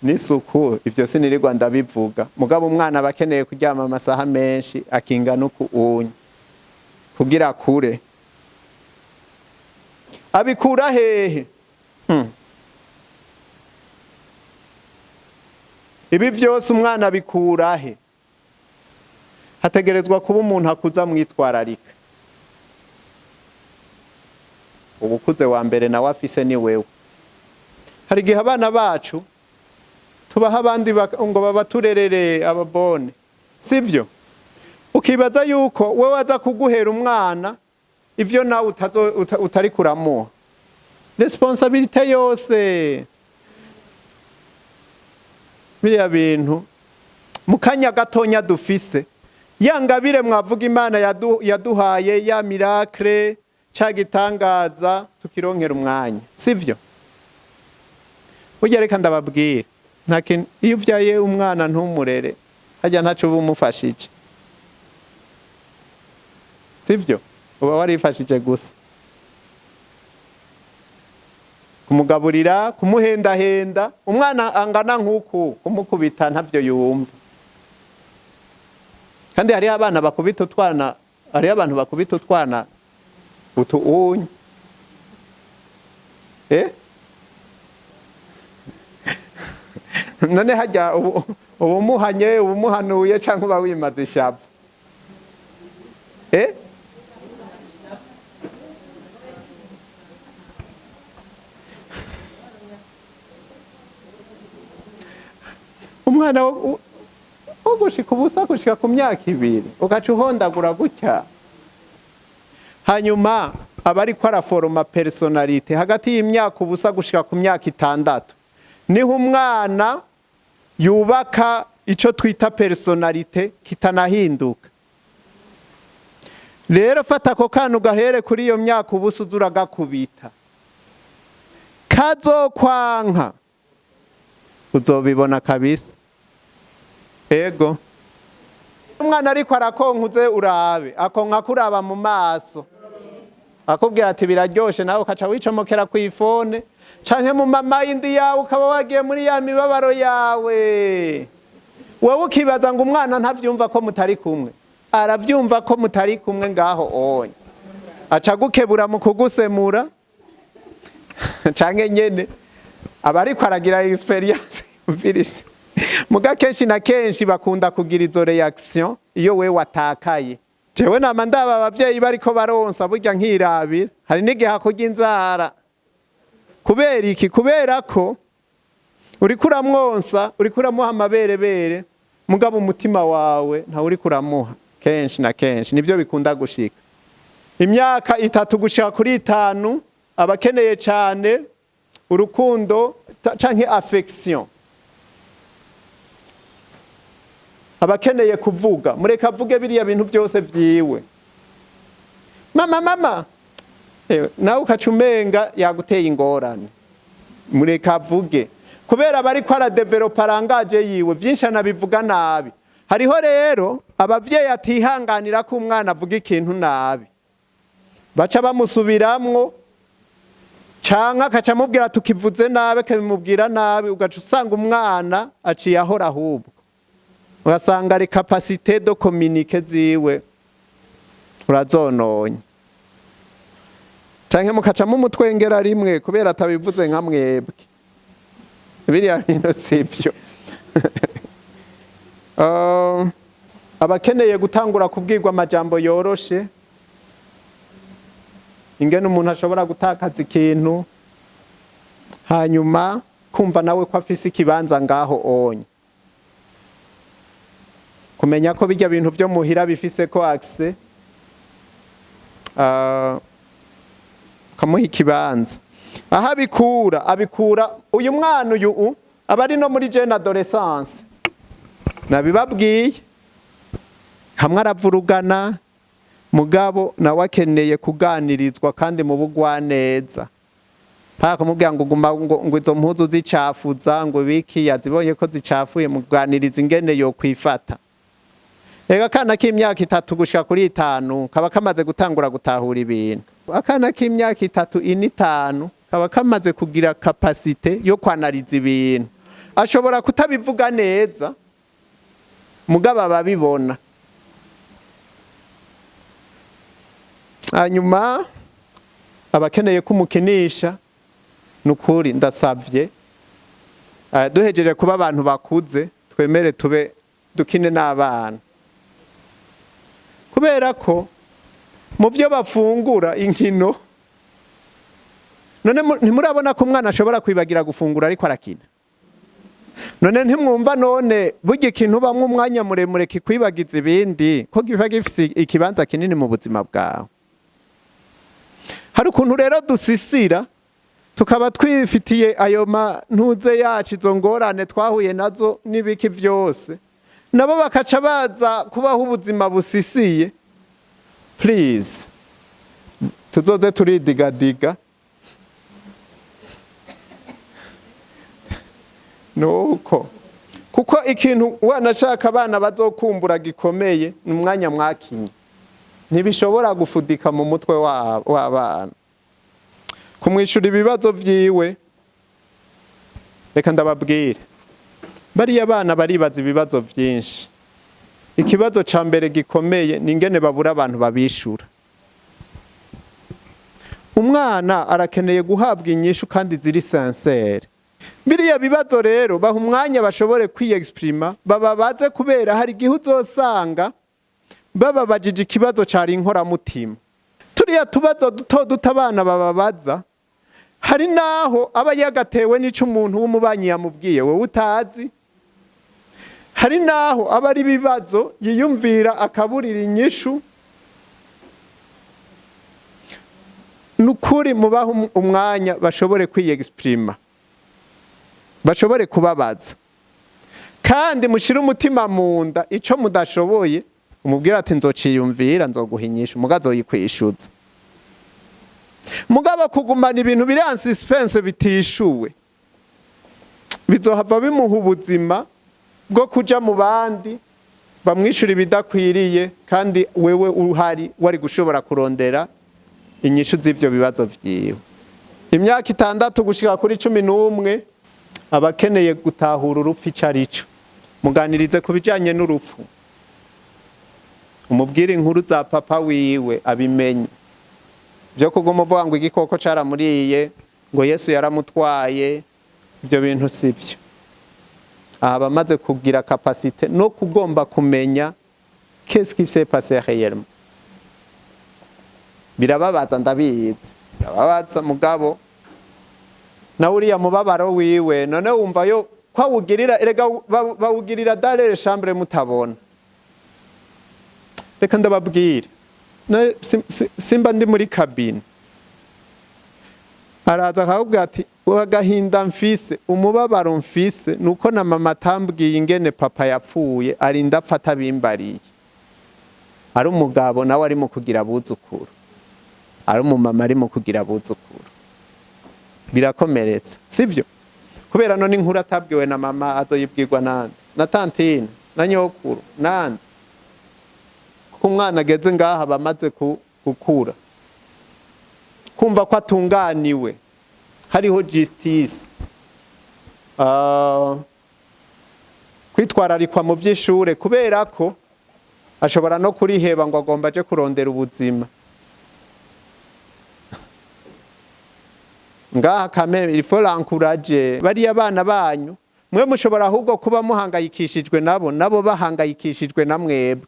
n'isuku, ivyo sinirirwa ndabivuga. Mugabo umwana aba akeneye kuryama amasaha menshi akingana uku unye kugira kure. Abikura hehe? Ibi vyose umwana abikura he? Hategerezwa kuba umuntu akuza mwitwararika. Ubukuze wa mbere nawe afise ni wewe. Hari igihe abana bacu tubaha abandi ngo babaturerere, ababone, sivyo? Ukibaza yuko wewe aza kuguhera umwana ivyo nawe utari kuramuha responsabilité yose. Biriya bintu mu kanya gatonya dufise, ya ngabire mwavuga Imana yaduhaye, ya miracle, ca gitangaza, tukironkera umwanya, sivyo? Burya reka ndababwira, nta kintu, iyo uvyaye umwana ntumurere, harya ntaco uba umufashije, sivyo? Uba warifashije gusa. Kumugaburira, kumuhendahenda, umwana angana nk'uku, kumukubita ntavyo yumva. Kandi hariho abana bakubita utwana, hariho abantu bakubita utwana utu unye. None hajya ubumuhanye, ubumuhanuye, canke uba wimaze ishavu? Umwana wo gushika ubusa gushika ku myaka 2, ugaca uhondagura gutya. Hanyuma aba ariko araforoma personnalité. Hagati y'imyaka ubusa gushika ku myaka 6 niho umwana yubaka ico twita personnalité kitanahinduka. Rero fata ako kana ugahere kuri iyo myaka ubusa, uza uragakubita, kazokwanka. Uzobibona kabisa. Ego, umwana ariko arakonka, uze urabe akonka kuraba mu maso, akubwira ati "Biraryoshe", nawe ukaca wicomokera ku ifone canke mu mama yindi yawe, ukaba wagiye muri ya mibabaro yawe. Wowe ukibaza ngo umwana ntavyumva ko mutari kumwe. Aravyumva ko mutari kumwe ngaho onye, aca gukebura mu kugusemura, canke nyene aba ariko aragira expérience yumvirije. Muga kenshi na kenshi bakunda kugira izo réaction iyo we watakaye. Jewe nama ndaba abavyeyi bariko baronsa, burya nkirabira, hari n'igihe hakurya inzara. Kubera iki? Kubera ko uriko uramwonsa, uriko uramuha amaberebere, mugabo umutima wawe ntawe uriko uramuha. Kenshi na kenshi nivyo bikunda gushika. Imyaka 3 gushika kuri 5 abakeneye cane urukundo canke affection, abakeneye kuvuga. Mureka avuge biriya bintu byose vyiwe: "Mama, mama." Ewe, nawe ukaca umenga yaguteye ingorane. Mureka avuge, kubera aba ariko aradevelopa langage yiwe, vyinshi anabivuga nabi. Hariho rero abavyeyi atihanganira ko umwana avuga ikintu nabi, baca bamusubiramwo, canke akaca amubwira tukivuze nabi, akabimubwira nabi, ugaca usanga umwana aciye ahora. Ahubwo ugasanga ari capacité de communiquer ziwe urazononye, canke mukaca mumutwengera rimwe kubera atabivuze nka mwebwe. Biriya bintu sivyo. Abakeneye gutangura kubwirwa amajambo yoroshe, ingene umuntu ashobora gutakaza ikintu, hanyuma kumva nawe ko afise ikibanza ngaho onye, kumenya ko bijya bintu vyo muhira bifise ko accès, ukamuha ikibanza aho abikura. Abikura uyu mwana uyu aba ari no muri jeune adolescence, nabibabwiye. Hamwe aravurugana, mugabo nawe akeneye kuganirizwa kandi mu bugwaneza, paka kumubwira ngo guma ngo izo mpuzu zicafuza, ngo biki, yazibonye ko zicafuye. Muganiriza ingene yo kwifata. Rega akana k'imyaka 3 gushika kuri 5 kaba kamaze gutangura gutahura ibintu. Akana k'imyaka 3, 4, 5 kaba kamaze kugira capacité yo kwanariza ibintu. Ashobora kutabivuga neza, mugabo ababibona. Hanyuma abakeneye kumukinisha. Nukuri ndasavye, duhejeje kuba abantu bakuze, twemere tube dukine n'abana, kubera ko mu byo bafungura inkino. None ntimurabona ko umwana ashobora kwibagira gufungura ariko arakina? None ntimwumva? None burya ikintu ubamwo umwanya muremure kikwibagiza ibindi, ko kiba gifise ikibanza kinini mu buzima bwawe. Hari ukuntu rero dusisira, tukaba twifitiye ayo mantuze yacu, izo ngorane twahuye nazo n'ibiki byose, nabo bakaca baza kubaho ubuzima busisiye. Please, tuzoze turidigadiga. Nuko kuko ikintu wanashaka abana bazokumbura gikomeye ni umwanya mwakinye, ntibishobora gufudika mu mutwe w'abana. Kumwishura ibibazo vyiwe, reka ndababwire, bariya bana baribaza ibibazo vyinshi. Ikibazo ca mbere gikomeye ni ingene babura abantu babishura. Umwana arakeneye guhabwa inyishu kandi ziri sincères. Biriya bibazo rero, baha umwanya bashobore kwiyexprima, bababaze, kubera hari igihe uzosanga bababajije ikibazo cari inkoramutima. Turiya tubazo duto duto abana bababaza, hari naho aba yagatewe n'ico umuntu w'umubanyi yamubwiye wowe utazi, hari naho aba ari ibibazo yiyumvira akaburira inyishu. Nukuri mubaha umwanya bashobore kwiyexprima, bashobore kubabaza, kandi mushire umutima mu nda. Ico mudashoboye, umubwira ati "Nzociyumvira, nzoguha inyishu", muga azoyikwishuza. Mugabo kugumana ibintu biri en suspense bitishuwe. Bizohava bimuha ubuzima bwo kuja mu bandi bamwishura ibidakwiriye, kandi wewe uhari wari gushobora kurondera inyishu z'ivyo bibazo vyiwe. Imyaka 6 gushika kuri 11, abakeneye gutahura urupfu ico arico. Muganirize ku bijanye n'urupfu, umubwire inkuru za papa wiwe, abimenye. Byo kuguma uvuga ngo igikoko caramuriye, ngo Yesu yaramutwaye, ibyo bintu sivyo. Aha bamaze kugira capacité no kugomba kumenya qu'est-ce qui s'est passé réellement. Birababaza, ndabizi, birababaza, mugabo nawe uriya mubabaro wiwe none wumva yo ko awugirira? Erega bawugirira dans les chambres mutabona. Reka ndababwire, simba ndi muri cabine, araza akakubwira ati: "Agahinda mfise, umubabaro mfise, nuko na mama atambwiye ingene papa yapfuye, arinda apfa atabimbariye." Ari umugabo nawe ari mu kugira abuzukuru, ari umumama ari mu kugira abuzukuru, birakomeretsa, sibyo? Kubera none inkuru atabwiwe na mama azoyibwirwa nande? Na tantine, na nyokuru, nande? Kuko umwana ageze ngaha bamaze gukura, kumva ko atunganiwe, hariho justice. Kwitwararikwa mu vy'ishure, kubera ko ashobora no kuriheba ngo agomba aje kurondera ubuzima. Ngaha kame il faut l'encourager. Bariya bana banyu, mwe mushobora ahubwo kuba muhangayikishijwe nabo, nabo bahangayikishijwe na mwebwe.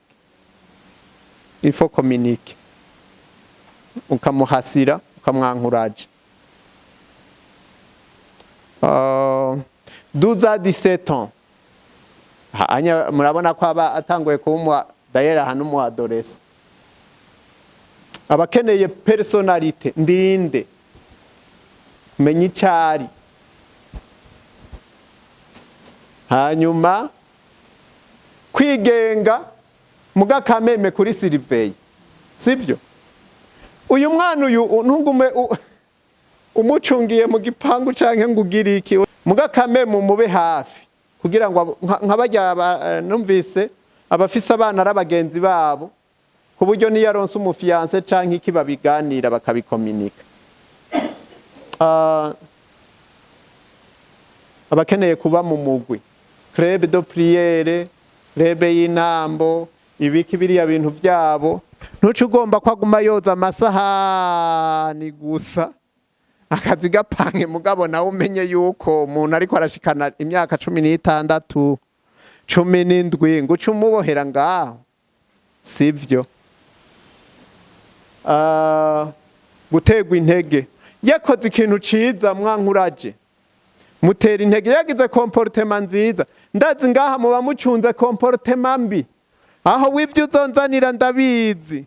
Il faut communiquer, ukamuhasira, ukamwankuraje. 12 à 17 ans, anya murabona ko aba atanguye kuba d'ailleurs aha n'umu adolescent, abakeneye personnalité ndinde, menya icari. Hanyuma kwigenga muga kameme kuri surveiller, sivyo? Uyu mwana uyu ntugume umucungiye mu gipangu canke ngo ugire iki, muga kameme mube hafi kugira ngo nka barya numvise abafise abana ari abagenzi babo, ku buryo niyo aronse umu fiancé canke iki babiganira, bakabikominika. Abakeneye kuba mu mugwi, club de prière, club y'intambo, ibiki, biriya bintu vyabo. Ntuce ugomba ko aguma yoza amasahani gusa, akazi gapange, mugabo nawe umenye yuko umuntu ariko arashikana imyaka 16, 17, ngo uce umubohera ngaho, sivyo. Guterwa intege: yakoze ikintu ciza, mwankuraje, mutera intege. Yagize comportement nziza, ndazi ngaha muba mucunze comportement mbi, aho w'ivyo uzonzanira ndabizi.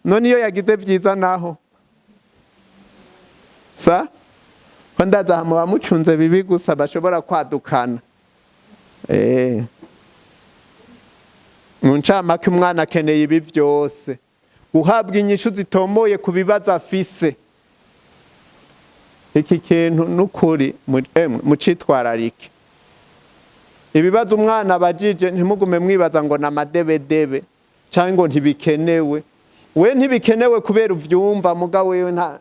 None iyo yagize vyiza naho sa ko ndazi aha muba mucunze bibi gusa bashobora kwadukana. Mu ncamake, umwana akeneye ibi vyose: guhabwa inyishu zitomoye ku bibazo afise. Iki kintu nukuri mucitwararike. Ibibazo umwana abajije, ntimugume mwibaza ngo namadebedebe cyangwa ngo ntibikenewe. We ntibikenewe kubera uvyumva, muga wewe nta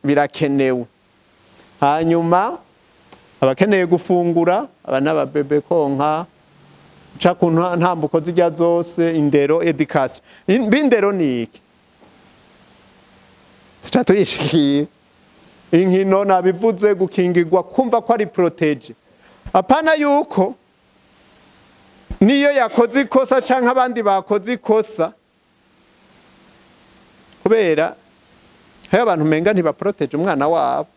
birakenewe. Hanyuma abakeneye gufungura, aba n'ababebe, konka, uca ku ntambuko zijya zose. Indero, éducation. B'indero ni iki? Tuca tuyishikiye. Inkino nabivuze, gukingirwa, kumva ko ari protégé. Apana yuko niyo yakoze ikosa canke abandi bakoze ikosa, kubera hariho abantu umenga ntibaproteje umwana wabo.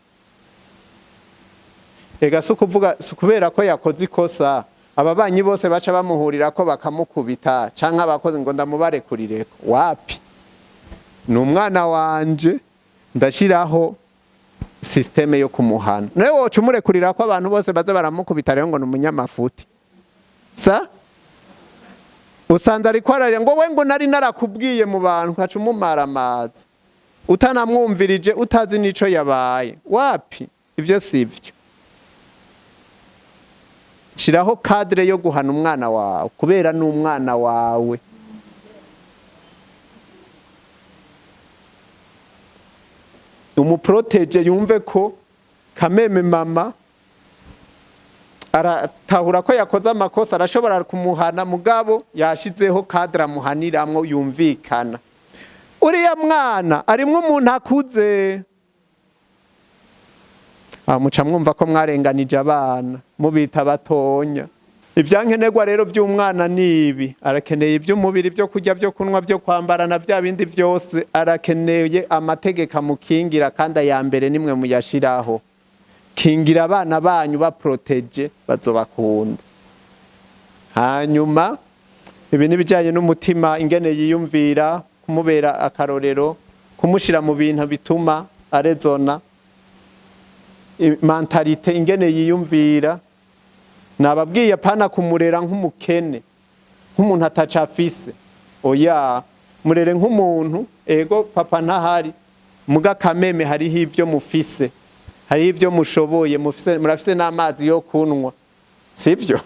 Ega si ukuvuga, si kubera ko yakoze ikosa ababanyi bose baca bamuhurira ko bakamukubita, canke abakoze ngo ndamubarekurireko. Wapi, ni umwana wanje, ndashiraho système yo kumuhana. Nawe woca umurekurira ko abantu bose baza baramukubita rero ngo ni umunyamafuti? Sa usanze ariko ararira ngo we ngo nari narakubwiye mu bantu, ukaca umumaramaza utanamwumvirije, utazi n'ico yabaye. Wapi, ivyo sivyo. Shiraho cadre yo guhana umwana wawe, kubera n'umwana wawe. Umu protéger, yumve ko kameme mama aratahura ko yakoze amakosa, arashobora kumuhana, mugabo yashizeho cadre amuhaniramwo yumvikana. Uriya mwana arimwo umuntu akuze. Muca mwumva ko mwarenganije abana mubita batonya. Ivyankenerwa rero vy'umwana nibi: arakeneye ivy'umubiri, vyo kurya, vyo kunywa, vyo kwambara na vya bindi vyose. Arakeneye amategeko amukingira, kandi aya mbere nimwe muyashiraho. Kingira abana banyu, ba protéger, bazobakunda. Hanyuma ibi n'ibijanye n'umutima, ingene yiyumvira, kumubera akarorero, kumushira mu bintu bituma arezona, mentalité, ingene yiyumvira. Nababwiye, apana kumurera nk'umukene, nk'umuntu ataca afise. Oya, murere nk'umuntu. Ego, papa ntahari, muga kameme hariho ivyo mufise, hariho ivyo mushoboye, mufise, murafise n'amazi yo kunywa, sivyo?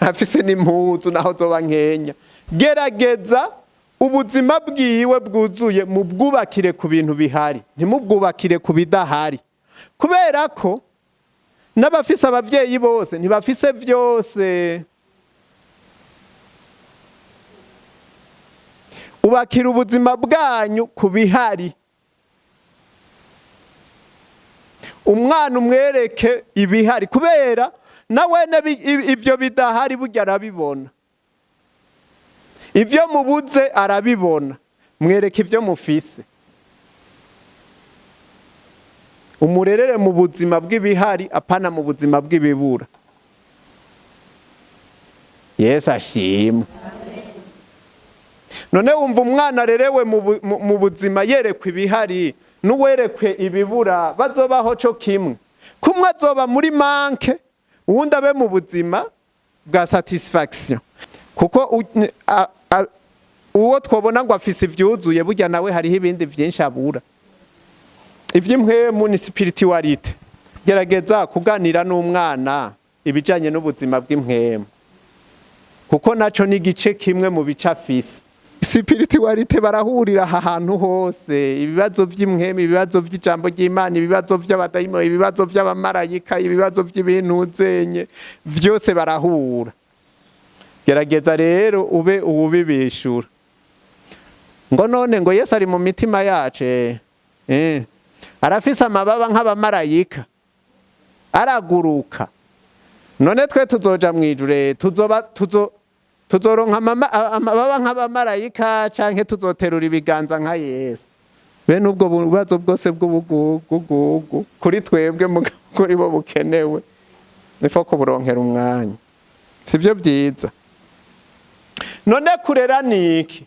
Murafise n'impuzu naho zoba nkenya. Gerageza ubuzima bwiwe bwuzuye mubwubakire ku bintu bihari, ntimubwubakire ku bidahari, kubera ko n'abafise abavyeyi bose ntibafise vyose. Ubakira ubuzima bwanyu ku bihari. Umwana umwereke ibihari, kubera nawene ivyo bidahari burya arabibona, ivyo mubuze arabibona. Mwereke ivyo mufise, umurerere mu buzima bw'ibihari, apana mu buzima bw'ibibura. Yesu ashimwe. None wumva umwana arerewe mu buzima yerekwa ibihari n'uwerekwe ibibura bazobaho co kimwe? Kumwe azoba muri manque, uwundi abe mu buzima bwa satisfaction, kuko uwo twobona ngo afise ivyuzuye, burya nawe hariho ibindi vyinshi abura. Ivy'impwemu ni spiritualité. Gerageza kuganira n'umwana ibijanye n'ubuzima bw'impwemu, kuko naco ni igice kimwe mu bice afise. Spiritualité barahurira aha hantu hose: ibibazo vy'impwemu, ibibazo vy'ijambo ry'Imana, ibibazo vy'abadayimoni, ibibazo vy'abamarayika, ibibazo vy'ibintu zenye vyose barahura. Gerageza rero ube uwubibishura. Ngo none ngo Yesu ari mu mitima yacu, arafise amababa nk'abamarayika, araguruka. None twe tuzoja mw'ijuru, tuzoba tuzoronka amababa nk'abamarayika, canke tuzoterura ibiganza nka Yesu? Bene ubwo bubazo bwose bw'ubugugugu kuri twebwe, mugabo kuri bo bukenewe, nifo kuburonkera umwanya, sivyo vyiza? None kurera ni iki?